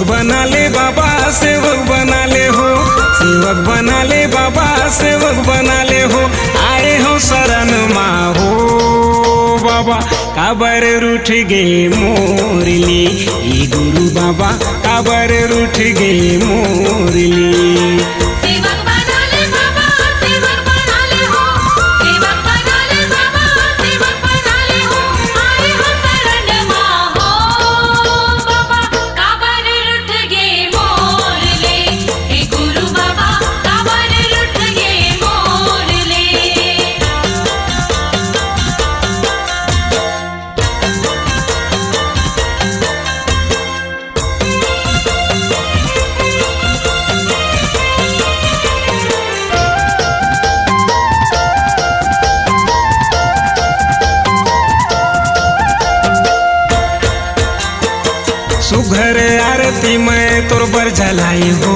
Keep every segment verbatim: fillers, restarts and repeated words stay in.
बना ले बाबा, सेवक बना ले हो, सेवक बना ले बाबा, सेवक बना ले हो, आए हो शरण मा हो बाबा। काबर रूठ गे मोर ले, ए गुरु बाबा, काबर रूठ गे मोर ले। सेवक बना ले बाबा, सेवक बना ले हो, सेवक बना ले बाबा, सेवक बना ले हो, आए हो शरण मा हो बाबा। काबर रूठ गे मोर ले, हे गुरु बाबा, काबर रूठ गे मोर ले। सुघर आरती मैं तोर बर जलाए हो,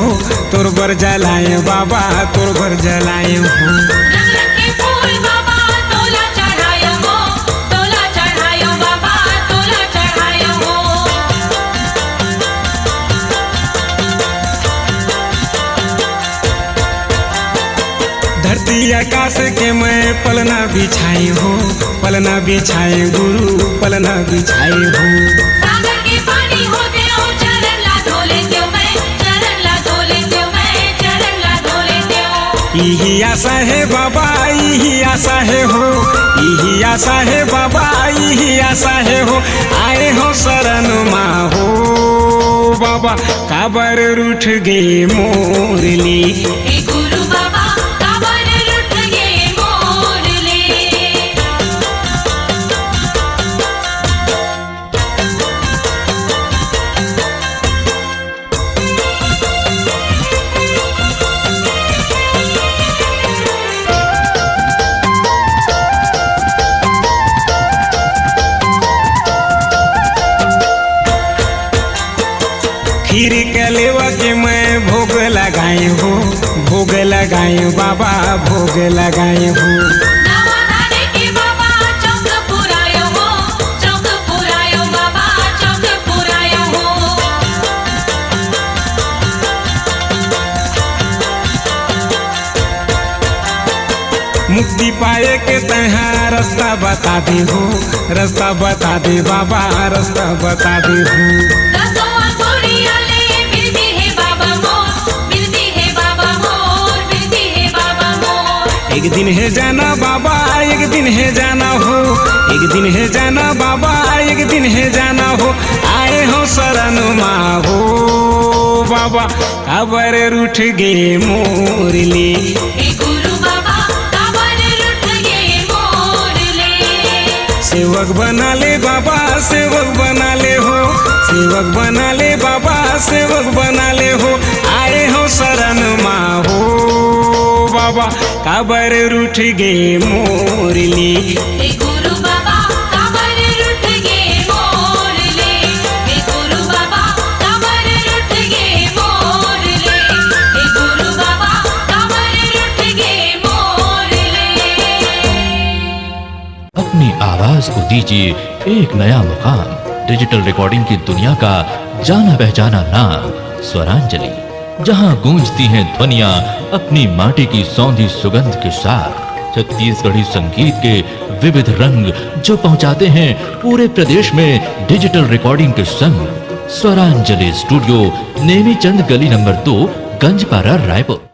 तोर बर जलाए बाबा, तोर बर जलाए हो। रंग रंग के फूल बाबा तोला चढ़ायो हो, तोला चढ़ायो बाबा, तोला चढ़ायो हो। धरती आकाश के मैं पलना बिछाए हो, पलना बिछाए गुरु, पलना बिछाए हो। सागर के पानी हो देव, चरण ला धो लेतेव मैं, चरण ला धो लेतेव मैं, चरण ला धो लेतेव। इही आशा हे बाबा, इही आशा हे हो, इही आशा हे बाबा, इही आशा हे हो, आए हो शरण मा हो बाबा। काबर रूठ गे मोर ले। हे गुरु बाबा, काबर रूठ गे मोर ले। खीर के लेवा के मैं भोग लगाए हो, भोग लगाए बाबा, भोग लगाए हो। नवा धारे के बाबा चौक पुरायो हो, चौक पुरायो बाबा, चौक पुरायो हो। मुक्ति पाए के तैहा रास्ता बता दे हो, रास्ता बता दे बाबा, रास्ता बता दे हो। दसों अंगुरिया ले बिनती हे बाबा मोर, बिनती हे बाबा मोर, बिनती हे बाबा मोर। एक दिन हे जाना बाबा, एक दिन हे जाना हो, एक दिन हे जाना बाबा, एक दिन हे जाना हो, आए हो शरण मा हो बाबा। काबर रूठ गे मोर ले। हे गुरु बाबा, काबर रूठ गे मोर ले। सेवक बना ले बाबा, सेवक बना ले हो, सेवक बना ले बाबा, सेवक बना ले हो, आए हो शरण मा हो बाबा। काबर रूठ गे मोर ले। हे गुरु बाबा, काबर रूठ गे मोर ले। हे गुरु बाबा, काबर रूठ गे मोर ले। हे गुरु बाबा, काबर रूठ गे मोर ले। अपनी आवाज को दीजिए एक नया मुकाम। डिजिटल रिकॉर्डिंग की दुनिया का जाना पहचाना नाम स्वरांजलि, जहां गूंजती हैं ध्वनियां अपनी माटी की सौंधी सुगंध के साथ। छत्तीसगढ़ी संगीत के विविध रंग जो पहुंचाते हैं पूरे प्रदेश में डिजिटल रिकॉर्डिंग के संग। स्वरांजलि स्टूडियो, नेमीचंद गली नंबर दो, गंजपारा, रायपुर।